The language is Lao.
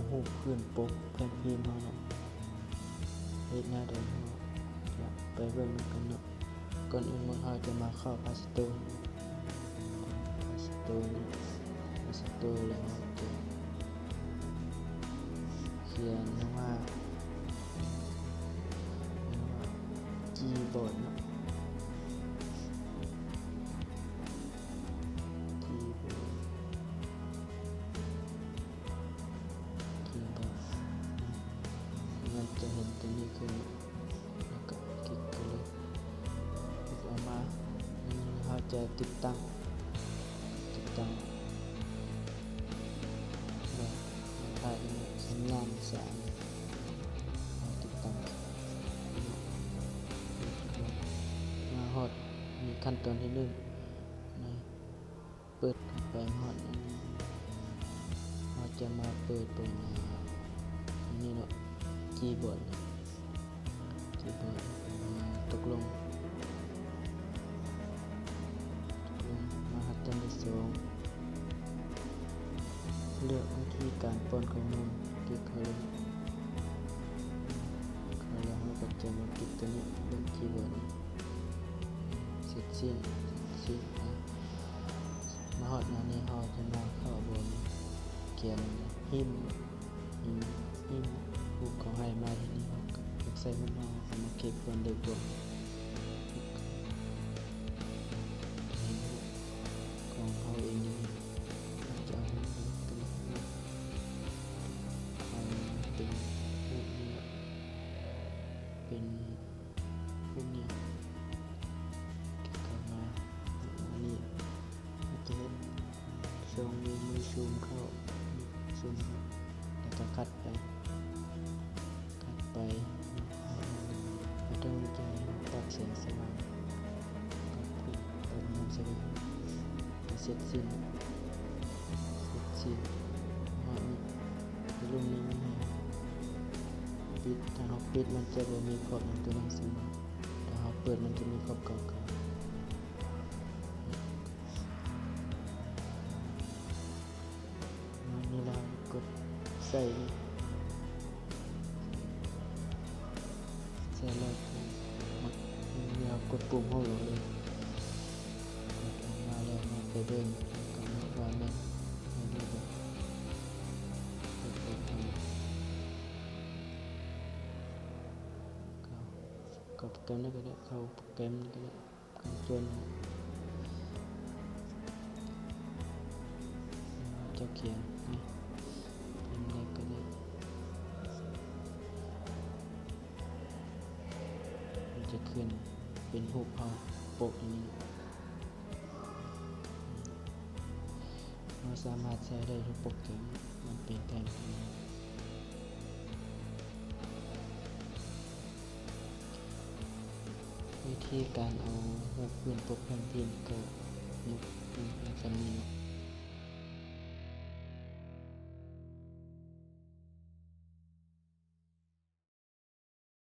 ຮູບພື້ນປົກແຜ່ນພິມເຮົາເນາະ ເຮັດແນວໃດເຮົາຈະໄປເບິ່ງນຳກັນເນາະ. ກ່ອນອື່ນໝົດເຮົາຈະມາເຂົ້າພາສໂຕ ພາສໂຕເນາະ ພາສໂຕ ແລ້ວເຮົາຈະຂຽນຄຳວ່າ ຄຳວ່າຄີບອດເນາະ ຄີບອດ ຄີບອດ ມັນຈະເຫັນຕົວນີ້ຂຶ້ນ ແລ້ວກໍຄລິກໄປເລີຍ. ຄລິກອອກມາ ເຮົາຈະຕິດຕັ້ງ ຕິດຕັ້ງແບບ ຖ້າເຮົາຊຳນານສາຍ ເຮົາຕິດຕັ້ງ ມາຮອດ ນີ້ຂັ້ນຕອນທີໜຶ່ງ ເປີດເຂົ້າໄປຮອດອັນນີ້ ເຮົາຈະມາເປີດເບິ່ງ ອ່າ ອັນນີ້ເນາະ ຄີບອດ ຄີບອດ ຕົກລົງ ຕົກລົງ. ມາຮອດຕອນທີສອງ ເລືອກວິທີການປ້ອນຂໍ້ມູນ ຄລິກເຂົ້າເລີຍ ເຂົ້າແລ້ວເຮົາກໍຈະມາປິດຕົວນີ້ ເບິ່ງຄີບອດ ເສັດສິ້ນ ເສັດສິ້ນ. ມາຮອດໜ້ານີ້ ເຮົາຈະມາເຂົ້າບ່ອນຂຽນຮິມ ຮິມ ຮິມຮູບເຂົາໃຫ້ມາ. ທີນີ້ເຮົາຢາກໃສ່ຮູບເຮົາ ເຮົາກໍມາຄລິກບ່ອນເລກບວກ ເຫັນຮູບຂອງເຮົາເອງນີ້ ເຮົາຈະເອົາຮູບຕົວນີ້ ເອົາເປັນຮູບນີ້ເນາະ ເປັນ ພວກນີ້ ຄລິກເຂົ້າມາ ອັນນີ້ ມັນຈະເຮັດຊ່ອງນິ້ວມືຊູມເຂົ້າ ຊູມເຂົ້າ ແລ້ວກໍຄັດໄປ ຄັດໄປ ເຮົາຕ້ອງໃຈປັບແສງສະຫວ່າງ ປັບ ປັບແສງສະຫວ່າງ ເສັດສິ້ນ ເສັດສິ້ນ ຮອດນີ້ ລຸ້ມນີ້ມັນໃຫ້ປິດ ຖ້າເຮົາປິດມັນຈະບໍ່ມີຂອບຫຍັງຕົວໜັງສື ຖ້າເຮົາເປີດມັນຈະມີຂອບເກົ່າໆ. ມານີ້ລະກົດໃສ່ ໃສ່ແລ້ວກໍມັກ ເຮົາກົດປຸ່ມໂຮບອອກເລີຍ ກົດອອກມາແລ້ວມາໄປເບິ່ງ ກໍມັກວ່າແມ່ນ ໃຫ້ເລືອກແບບ ເຮັດໂປຣແກຣມ ເຂົ້າ ເຂົ້າໂປຣແກຣມນີ້ກໍໄດ້ ເຂົ້າໂປຣແກຣມນີ້ກໍໄດ້ ຂັ້ນຕົ້ນ ເຈົ້າຂຽນນະ ພິມໃດກໍໄດ້ ມັນຈະຂຶ້ນເປັນຮູບເຮົາໂປະຢູ່ນີ້. ເຮົາສາມາດໃຊ້ໄດ້ທຸກໂປຣແກຣມ ມັນເປັນແຕ່ງຂຶ້ນມາ. ວິທີການເອົາຮູບພື້ນປົກແຜ່ນພິມກໍໝົດລົງພຽງສ່ຳນີ້ເນາະ.